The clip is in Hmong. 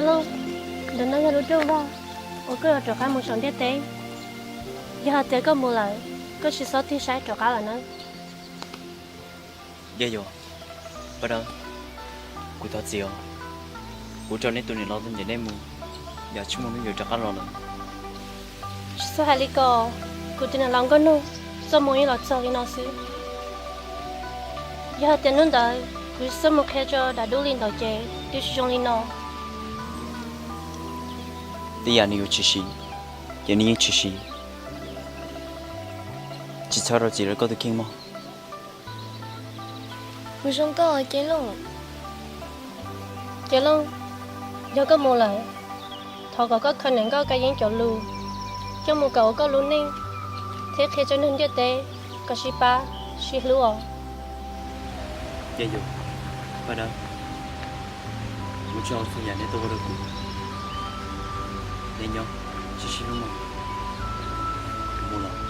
Looj, ntawm no yog lub rooj vag uas koj yuav rov qab mus saum ntiaj teb. Yog hais tias koj mus lawm, koj tsis txhob tig saib rov qab lawm nawb. Yog, Paj Dawb, kuv thov txim os. Kuv rau neb tus niam laus tuaj ncaim neb mus, yam tsis muaj hnub yuav rov qab los lawm. Tsis txhob hais li ko, kuv tus niam laus Nkauj Nug txoj hmoo yeej los txog li no xwb. Yog hais tias hnub ntawd kuv txhob mus qhia rau dab dub li ntawd ces twb tsis zoo li no. Tej yam nws yuav tshwm sim, ces nws yeej tshwm sim. Tsis txhob rau txim rau koj tus kheej mog. Kuv zoo koj Ceeb Looj. Ceeb Looj, yog koj mus lawm, thov kom koj khaws niam nkauj Kab Yeeb cov lus coj mus kawm ua koj lub neej, thiab qhia rau neeg ntiaj teb kom sib pab sib hlub os. Yog, Paj Dawb, kuv tso txhua yam neb tuaj ua rau kuv. Neb nyob, sib sib hlub mog. Kuv mus lawm.